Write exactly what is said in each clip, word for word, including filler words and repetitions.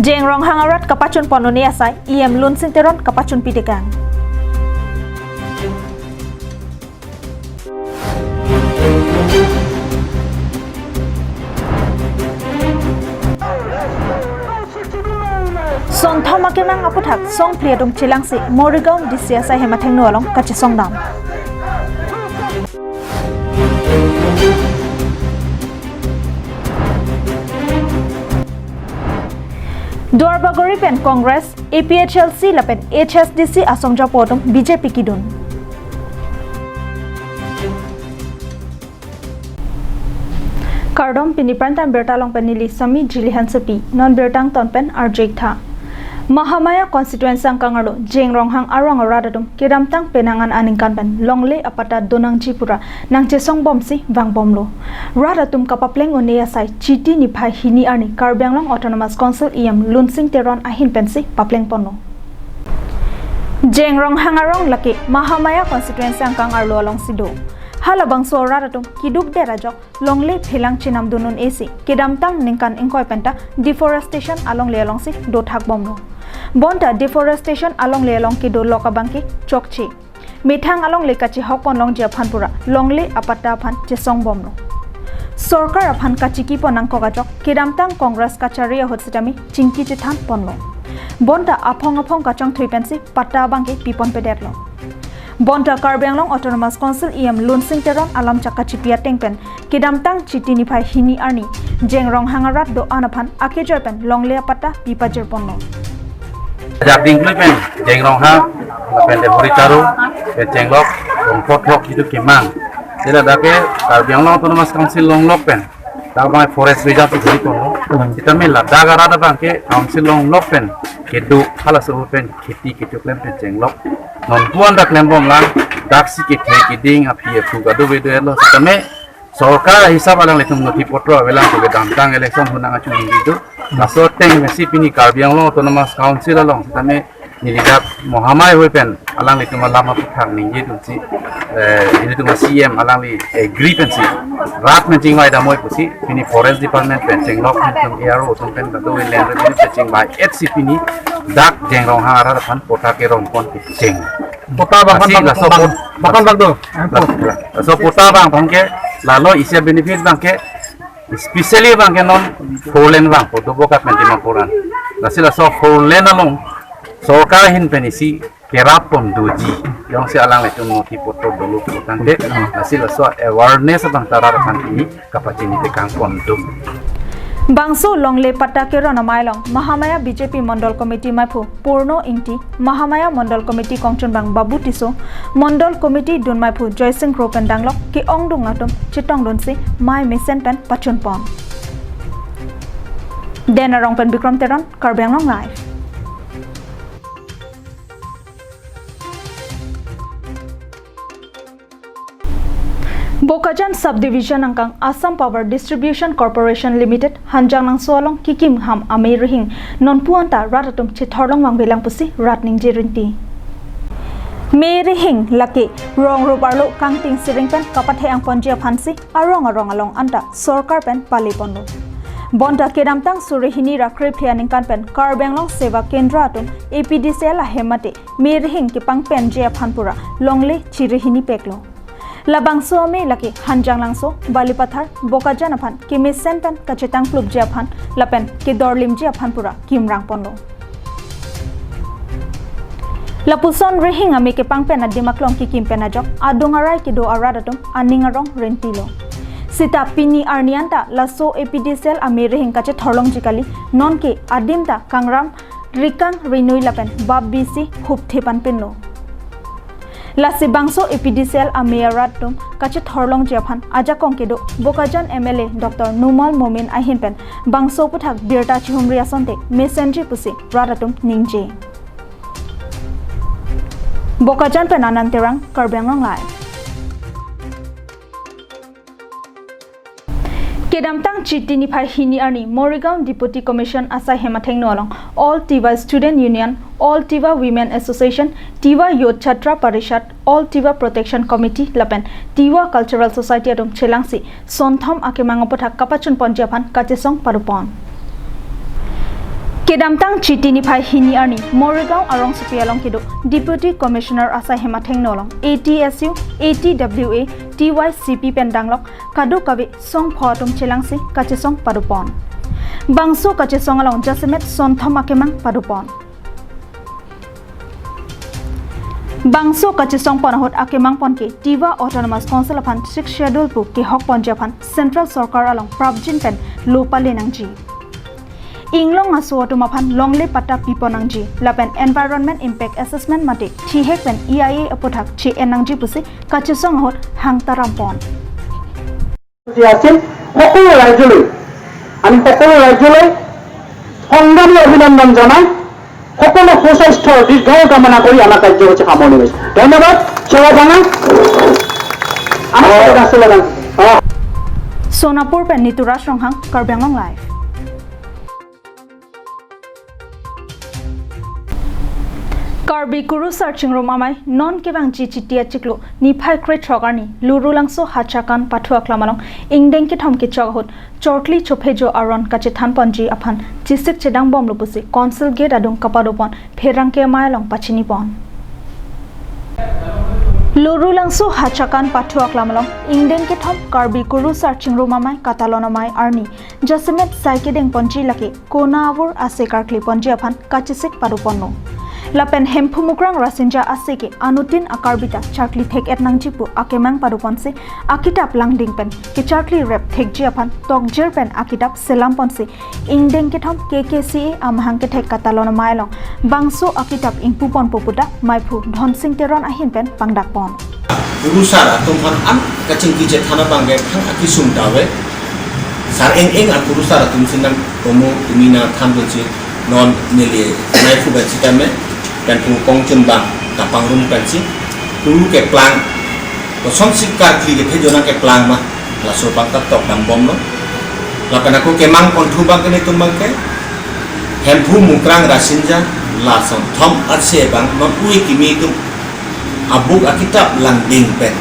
Jeng Ronghang arat kapachun pon un-e asai, E M Lunsing Teron kapachun pitekang. Sonthom akemang aputhak songphli atum chelangsi Morigaon D C asai hem athengno along kachesongdam. Duarbagori pen Congress, A P H L C lapen H S D C asomjapo atum B J P kedun. Kardom, pini prime time birta along pen neli Sami Jili Hansepi, non birta angton pen arju-ik tha. Mahamaya constituency angkang arlo Jeng Ronghang arong arat atum kedamtang penang an aningkan pen longle apatta donangji pura nangchesongbomsi vangbomlo. Rat atum kapapleng un-e asai Chiti niphai hini arni Karbi Anglong Autonomous Council E M Lunsing Teron ahin pensi papleng ponlo. Jeng Ronghang arong lake Mahamaya constituency angkang arlo alongsi do. Halabangso arat atum keduk det ajok longle phelang chenamdun un-esi kedamtang ningkan ingkoi penta deforestation alongle alongsi dothakbomlo. Bonta deforestation alongle along kedo lok abangke chokche. Methang alongle kachehok pon longji aphan pura longle apatta aphan chesongbomlo. Sorkar aphan kachiki pon nangkok ajok kedamtang Congress kachari ahut sitame chingki chethan ponlo. Bonta aphong aphong kachongthui pensi patta abangke piponpedetlo. Bonta Karbi Anglong Autonomous Council E M Lunsing Teron alam chak kachipi ateng pen kedamtang Chiti niphai hini arni Jeng Ronghang arat do-an aphan akejoi pen longle apatta pipajir ponlo. Dak dingklui pen Jeng Ronghang, lapen Debori Taro, pen Chenglok, Rongphothok itu kemang. Sila dak ke Karbi Anglong Autonomous Council longlok pen dak abang forest reserve itu kono. Sitame ladak arat abangke council longlok pen kedo halaso pen kheti kecho klem pen chenglok. Non puan dak klembomlang, daksi kethe keding aphi aphu kadokave do-etlo. Sitame sorkar hisap alanglitum nothi potro avelang, kedamtang election hunang achu ninggidu. Laso ateng pensi pini Karbi Anglong Autonomous Council along sitame neli dak Mahamaya hui pen alanglitum alam aputhak ningjedunsi, eh, nelitum C M alangli agree pensi rat pen chingvai damnoi pusi pini Forest Department pen chenglok pen tum A R O tum pen kadokave land revenue pen chingvai-etsi pini dak Jeng Ronghang arat aphan patta kerong pon kecheng. Patta abang, lasi abang, laso abang, pot-, abang, abang do. Laso patta abang abangke lalo isi benefit abangke, especially abangke non four lane abang, Podobo ka pen Dimapur an. Lasi laso four lane along sorkar ahin pen isi kerap pon doji. Jongsi alanglitum nothi potro dolo putangte, lasi laso awareness abang ta rat aphan pini kapachini tekang pon do. Bangso longle patta keron amei along Mahamaya B J P Mondol Committee meiphu Purno Ingti, Mahamaya Mondol Committee kongchunbang Babu Tisso, Mondol Committee dun meiphu Joysing Kro pen danglok ke-ongdung atum chetongdunsi mei mesen pen pachun pon. Den Arong pen Bikram Teron, Karbi Anglong Live. Bokajan Subdivision angkang Assam Power Distribution Corporation Limited Hanjanglangso along kekim ham amei rihing nonpu anta rat atum chethorlong vangvelang pusi rat ningje rinti. Mei rihing lake rong rup arlo kangting siring pen kapathe-ang ponji aphansi arong arong along anta sorkar pen pale ponlo. Bonta kedamtang suri hini ra krephi aningkan pen Karbi Anglong Seva Kendra atum A P D C L ahem mate mei rihing kepangpenji aphan pura longle chiri hini peklo. Labangso amei lake Hanjanglangso, Balipathar, Bokajan aphan kemesen pen kachetangklupji aphan lapen kedorlimji aphan pura kimrang ponlo. Lapuson rihing amei kepangpen adim aklong kekim pen ajok adung arai kedo arat atum aning arong rentilo. Sita pini arni anta laso A P D C L amei rihing kachethorlongji kali, nonke adim ta kangram rikang rinui lapen bap bisi hupthe panpinlo. Lasi bangso A P D C L amei arat atum kachethorlongji aphan ajakong kedo Bokajan M L A Doctor Numal Momin ahin pen bangso aputhak birta chihumri asonte mesenji pusi rat atum ningje. Bokajan pen Anand Terang, Karbi Anglong Live. Kedamtang Chiti niphai hini arni Morigaon Deputy Commission asai hem athengno along All Tiwa Student Union, All Tiwa Women Association, Tiwa Youth Chhatra Parishad, All Tiwa Protection Committee lapen Tiwa Cultural Society atum chelangsi sonthom akemang aputhak kapachun ponji aphan kachesong paru pon. Kedamtang Chiti niphai hini arni Morigaon arongsopi along kedo Deputy Commissioner asai hem athengno along A T S U, A T W A, T Y C P pen danglok kadokave songpho atum chelangsi kachesong padopon. Bangso kachesong along jasemet sonthom akemang padopon. Bangso kachesongpon ahut akemangpon ke Tiwa Autonomous Council aphan Sixth Schedule pu kehokponji aphan Central Sorkar along prapjin pen lo pale nangji. Inglong aso atum aphan longle patta pipon nangji, lapen Environment Impact Assessment mate thihek pen E I A aputhak che-en nangji pusi kachesong ahut hangtarampon. যে আছিল, সকলো ৰাইজলৈ, আমি সকলো ৰাইজলৈ সংগ্ৰামী অভিনন্দন জনাই সকলো সুস্বাস্থ্যৰ দীৰ্ঘায়ু কামনা কৰি আমাৰ কাৰ্যসূচী সামৰণি মাৰিছোঁ। ধন্যবাদ। সেৱা জনাই আমাৰ শ্ৰদ্ধাঞ্জলি জনাইছোঁ। অ। Sonapur pen Nituraj Ronghang, Karbi Anglong Live. Karbi Kurusar Chingrum Amei non kevangji Chiti achiklo niphai krethrok arni Lurulangso Hachakan pathu aklam along ingdeng kethom kechok ahut chorkli chophejo aron kachethanponji aphan chesik chedangbomlo pusi Council Gate adung kapadopon pherangke amei along pachinipon. Lurulangso Hachakan pathu aklam along ingdeng kethom Karbi Kurusar Chingrum Amei katalon amei arni jasemet sai kedengponji lake konavur ase karkliponji aphan kachesik padoponlo. Lapen Hemphu Mukrang Rasinja ase ke anuttin a-Karbi ta charkli thek-et nangji pu akemang padoponsi akitap langding pen kecharkli rep thekji aphan tokjir pen akitap selamponsi ingdeng kethom K K C A amahang kethek katalon amei along bangso akitap ingpuponpo pu ta meiphu Dhonsing Teron ahin pen pangdakpon. Kurusar atum aphan an kachingki chethan abang ke aphan akisung ta ave. Sar eng eng a-Kurusar atum si nang tomo tumi nangthan dunsi non neli meiphu pen sitame pen pu kongchun bang kapangrum pensi Kuru keplang kosonsi karkli kephejo nangkeplang ma laso abang ta tokdangbomlo. Lapen ako kemangponthu abang ke netum abang ke Hemphu Mukrang Rasinja lason thom arse abang non ui kimi atum abuk akitap langding pen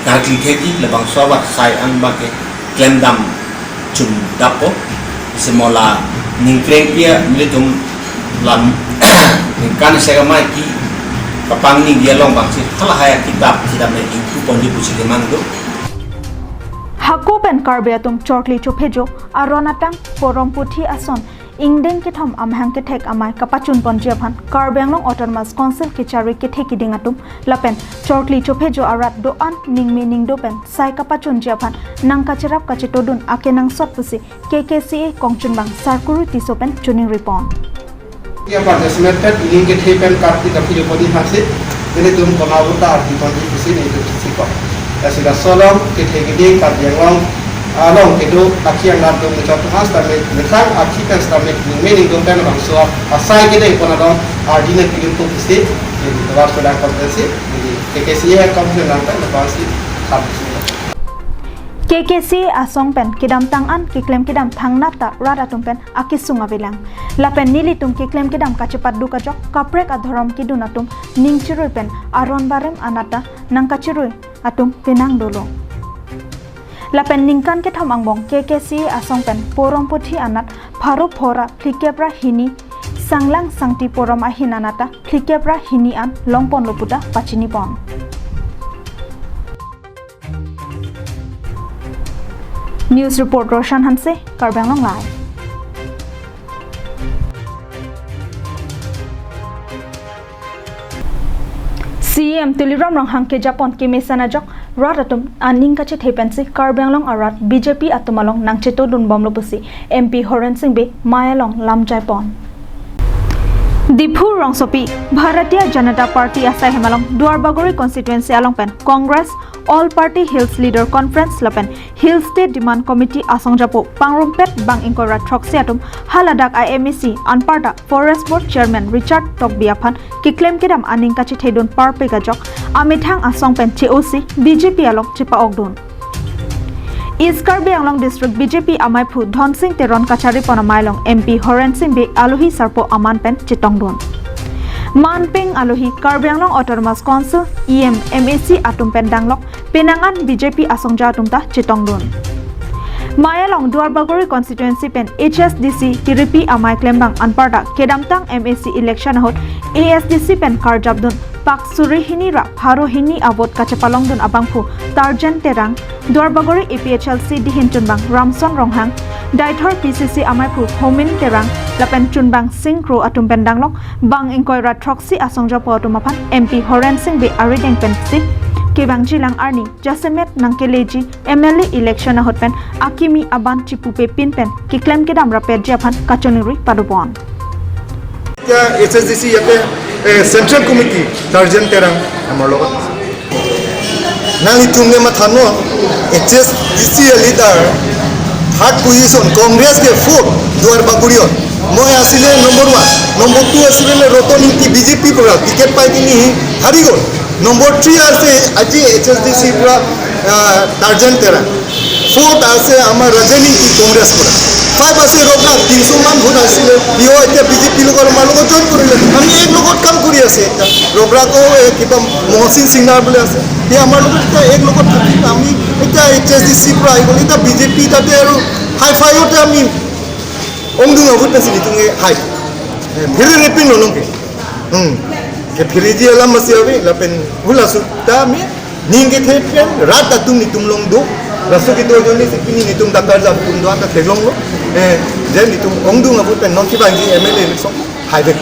karkli thekji labangso avat sai an abang ke klemdam chundappo. Isi mo la ningkrengpi nelitum lam ningkan isi amei ke kapangning dia along abangsi halahai akitap chedam ne ingpuponji pusi kemang do. Hako pen Karbi atum chorkli chophejo aron atang porom puthi ason ingdeng kethom amahang kethek amei kapachunponji aphan Karbi Anglong Autonomous Council kechari kethe kiding atum lapen chorkli chophejo arat do-an ningme ningdo pen sai kapachunji aphan nangkacherap kachetodun akenangsot pusi K K C A kongchun bang Sarkuri Tisso pen chuning ripon. Ia pada semet pen ingdeng kethe pen karkli kaphejo podi hasi, nelitum konavur ta ardi tonji pusi nelitum chesik ko. Lasi laso along kethe kiding Karbi Anglong along kedo akhi anat do mechot has tame methang akhi pen tame ningme ningdo pen bangso asai kedengpon along ardi nangpidunpo pusi nelitum ras pedang konpensi neli K K C A kongchun bang pen bangsi hap. K K C A asong pen kedamtang an keklem kedam thangnat ta rat atum pen akisung avelang. Lapen nelitum keklem kedam kachepatduk ajok kaprek adhorom kedun atum ning chirui pen aron barim anat ta nangkachirui atum penang dolo. Lapen ningkan kethom angbong K K C A asong pen porom puthi anat pharo phora phlikep ra hini sanglang sangti porom ahin anat ta phlikep ra hini an longponlo pu ta pachinipon. News report Roshan Hanse, Karbi Anglong Live. C E M Tuliram Ronghang kejapon kemesen ajok rat atum aning kachethe pensi Karbi Anglong arat B J P atum along nangchetodunbomlo pusi M P Horen Sing Bey amei along lamjaipon. Diphu rongsopi Bharatiya Janata Party asai hem along Duarbagori constituency along pen Congress, All Party Hills Leader Conference lapen Hill State Demand Committee asong japo pangrumpet bang ingkoi ra throksi atum haladak I M A C anparta Forest Board Chairman Richard Tokbi aphan keklem kedam aning kachethedun parpik ajok amethang asong pen che-osi B J P along chepa-okdun. East Karbi Anglong District B J P ameiphu Dhonsing Teron kacharipon amei along M P Horen Sing Bey alohi sarpo aman pen chetongdun. Manpeng alohi Karbi Anglong Autonomous Council E M, M A C atum pen danglok penang an B J P asongja atum ta chetongdun. Mei along Duarbagori constituency pen H S D C kiripi amei klembang anparta kedamtang M A C election ahut A S D C pen karjapdun pak suri hini ra pharo hini a-vote kachepalongdun abangphu Tarjan Terang, Duarbagori A P H L C dihin chunbang Ramson Ronghang, Deithor P C C ameiphu Homin Terang lapen chunbang Sing Kro atum pen danglok bang ingkoi ra throksi asongjapo atum aphan M P Horen Sing Bey arideng pensi kevangjilang arni jasemet nangkeleji M L A election ahut pen akimi aban chipupepin pen keklem kedam rapetji aphan kachiningri padopon. এতিয়া H S D C ইয়াতে central committee Tarzan Terang আমাৰ লগত আছে। Nanglitum ne matha non, H S D C leader third position, Congress ke fourth, Duar Bagoriot. Moi asile number one, number two asile Roton Ingti B J P pura ticket pai pini hari gol. Number three ase aji H S D C pura, ah, Tarjan Terang. Fourth ase আমাৰ ৰাজেন ইংতি কংগ্ৰেছ পৰা। Five ase Rograk, তিনশ মান ভোট আছিলে। সিও এতিয়া B J P লগত আমাৰ লগত জইন কৰিলে। আমি এক লগত কাম কৰি আছে এতিয়া। Rograk-ও, এ, কিবা মহচিন সিংনাৰ বুলি আছে। সি আমাৰ লগত এতিয়া এক লগত থাকি আমি এতিয়া H S D C পৰা আহি গ'ল। এতিয়া B J P তাতে আৰু হাই ফাইতে আমি ongdung avut pensi nitum ke hai. Eh, phiri ripin lo nong ke. Hmm. Ke phiriji alam masi ave lapen hula sutta mi ning kethe pen rat atum nitum along do. Laso kedo ajoine si pini nitum dakar jam tum do-an ta theklonglo. Eh, je nitum ongdung avut pen non kevangji M L A election hai vek.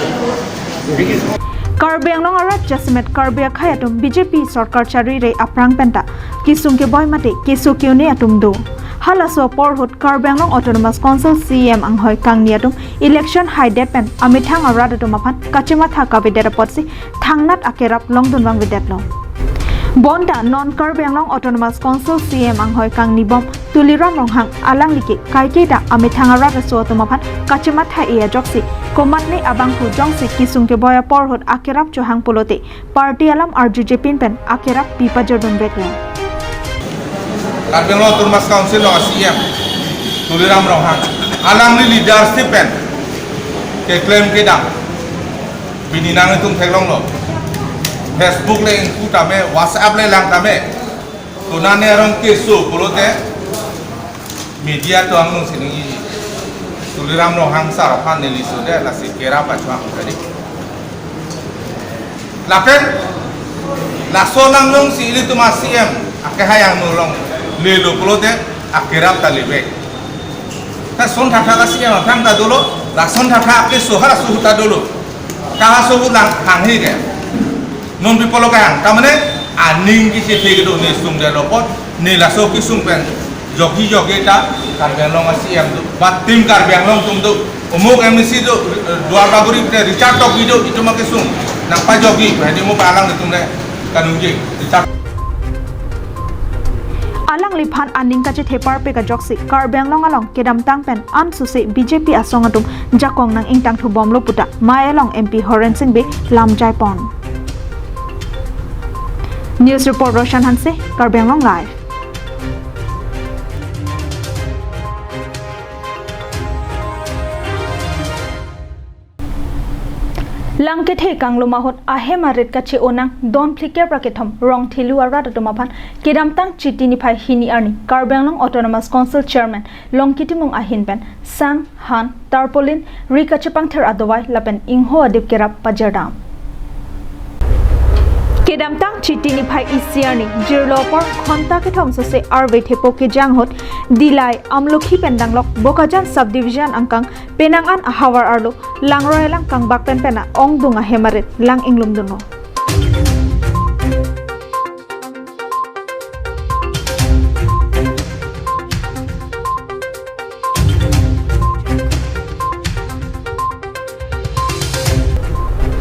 Karbi Anglong arat jasemet Karbi akhei atum B J P sorkar charire aphrang penta kesung keboi mate keso ke-un-e atum do. Halaso apor ahut Karbi Anglong Autonomous Council C E M anghoi kangni atum election haidet pen amethang arat atum aphan kachematha kavedet apotsi thangnat akerap longdun vangvedetlo. Bonta non Karbi Anglong Autonomous Council C E M anghoi kangnibom Tuliram Ronghang alangli ke kaiketa amethang arat aso atum aphan kachematha-e ajoksi komatne abangphu jongsi kesung keboi apor ahut akerap chohang pulote party alam arjujepin pen akerap pi pajordun veklo. Karbi Anglong Autonomous Council along C E M Tuliram Ronghang alangli leadership pen keklem kedam pini nanglitum theklonglo. Facebook le ingpu tame, WhatsApp le lang tame. Konane arong keso pulote media atum angnung sining-i Tuliram Ronghang sar aphan neli sode lasi kerap achohang tadi. Lapen laso alam alongsi ilitum a-C E M akehai angno along lelo pulote akerap ta levek. Ta son thakthak a-C E M aphan ta dolo, lason thakthak keso halaso ahut ta dolo. Kahaso ahut lang hanghe ke. Non pi pulo kehang, ta mane aning kechethe kedo ne sungdetlo apot, ne laso kesung pen jogi jogi ta Karbi Anglong a-C E M do, ba team Karbi Anglong atum do, amuk M A C do, Duar Bagori te Richard Tokbi do, itum akesung nangpajogi, hadi mo pa alanglitum le kaningje Richard. Alangliphan aning kachethepar pek ajoksi Karbi Anglong along kedamtang pen ansose B J P asong atum jakong nang-ingtangthu bomlo puta mei along M P Horen Sing Bey lamjaipon. News report Roshan Hanse, Karbi Anglong Live. Lang kethe kanglum ahut ahem arit kache-o nang don phlikep ra kethom Rongthelu arat atum aphan kedamtang Chiti niphai hini arni Karbi Anglong Autonomous Council Chairman Longki Timung ahin pen sang, han, tarpaulin, ri kachepangthir adovai lapen ingho adip kerap pajirdam. Kedamtang Chiti niphai isi arni jirlo apor khonta kethom sose arve thepo kejang ahut Dillai, Amlokhi pen danglok Bokajan Subdivision angkang penang an ahavar arlo langroi alang kangbak pen pena ongdung ahem arit lang inglumdunlo.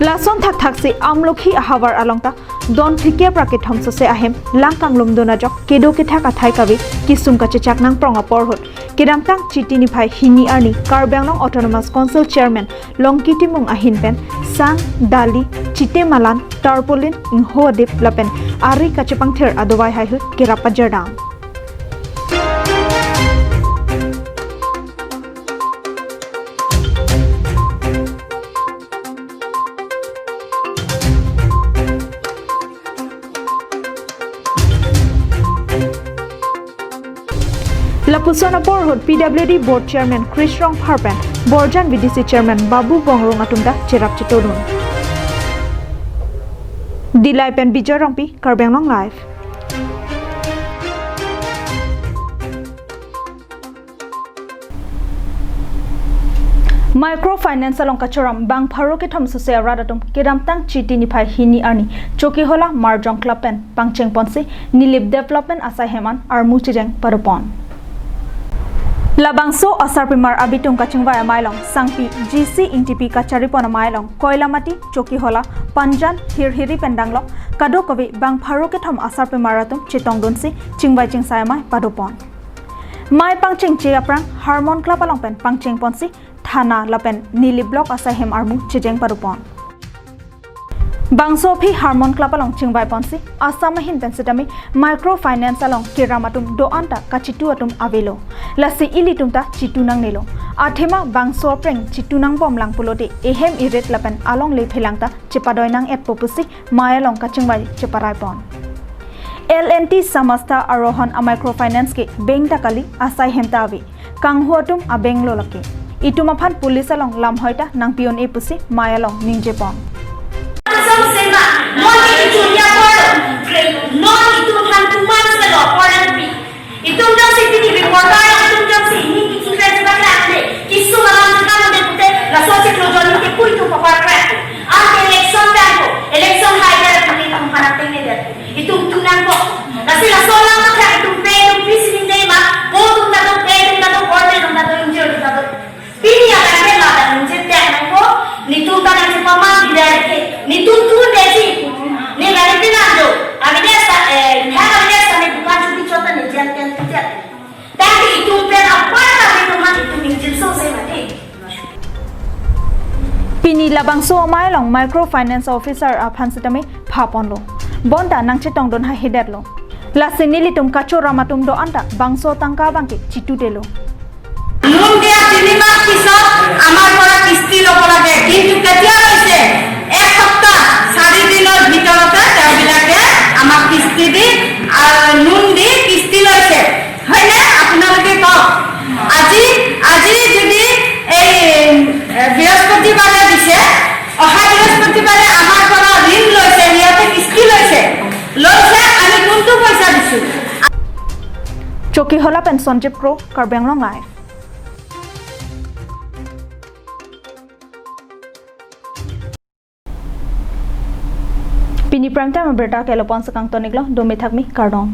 Lason thakthaksi Amlokhi ahavar along ta don phlikep ra kethom sose ahem lang kanglumdun ajok kedo kethak athai kave kesung kachechak nangprong apor ahut kedamtang Chiti niphai hini arni Karbi Anglong Autonomous Council Chairman Longki Timung ahin pen sang, dali, chite malan, tarpaulin, ingho adip lapen ari kachepangthir adovai haihui kerap pajirdam. Puson apor ahut P W D Board Chairman Krish Rongphar pen Borjan V D C Chairman Babu Bongrung atum ta cherap chetodun. Dillai pen Bijoy Rongpi, Karbi Anglong Live. Microfinance along kachoram bang pharo kethom suse arat atum kedamtang Chiti niphai hini arni Chokihola Marjong Club pen pangcheng ponsi Nilip Development asai hem an armu chejeng padopon. Labangso asarpimar abitung kachingvai amei along Sangpi G C Ingtipi kachari pon amei along Koilamati, Chokihola, Panjan, Hirhiri pen danglok kadokave bang pharo kethom asarpimar atum chetongdunsi chingvai chingsai amei padopon. Mei pangchengche aphrang Harmon Club along pen pangcheng ponsi thana lapen Nilip Block asai hem armu chejeng padopon. Bangso aphi Harmon Club along chingvai ponsi Assam ahin pen sitame microfinance along keram atum do-an ta kachitu atum avelo. Lasi ilitum ta chitu nangnelo. Athema bangso apreng chitu nangbomlang pulote ehem irit lapen alongle phelang ta chepadoi nang-etpo pusi mei along kachingvai cheparai pon. L and T Samastha Arohan a microfinance ke bank ta kali, asai hem ta ave. Kanghu atum a-bank lo lake. Itum aphan police along lamhoi ta nangpi un-e pusi mei along ningje pon. Song sema, non itum ya polo, non itum aphan tuman selo, polo pi. Itum jongsi pini reporter, itum jongsi ini bikin kren sebagai ande, kisung alam sekarang de pute, laso si lo joni ke pui tu papar kren. Ante election kan ko, election hai dia pute itum panak teng ne dia. Itum tunang ko. Lasi laso alam kren itum pe, itum pisi ning dei ma, ko itum ta do pe, itum ta do korte, itum ta do injure, itum ta do. Pini akan ke ladak ningje tek nangko, netum ta nangchepaman di dari ke, netum tun desi. Ne gari pinang do, abide sa, eh, ha abide sa ne bukan chupi chota ne jan ken tiket. Tapi itum pen apa kami teman itum ningje so se mati. Pini labangso amei along microfinance officer aphan sitame phaponlo. Bonta nangchetongdun hahedetlo. Lasi nelitum kachoram atum do-an ta bangso tangka abangke chitudelo. Loan দিয়া তিনি মাহ পিছত আমাৰ পৰা কিস্তি ল'ব লাগে, কিন্তু কেতিয়া লৈছে? এক সপ্তাহ, চাৰি দিনৰ ভিতৰতে তেওঁবিলাকে আমাক কিস্তি দি, আহ, লোন দি কিস্তি লৈছে। হয়নে? আপোনালোকে কওক। আজি, আজি যদি এই, এ, বৃহস্পতিবাৰে দিছে, অহা বৃহস্পতিবাৰে আমাৰ পৰা ঋণ লৈছে, সিহঁতে কিস্তি লৈছে, লৈছে, আমি কোনটো পইচা দিছো? Chokihola pen Sanjib Kro, Karbi Anglong Live. Pini prime time abirta ke lapu-an si kangton-iklo, dome thakmi, kardom.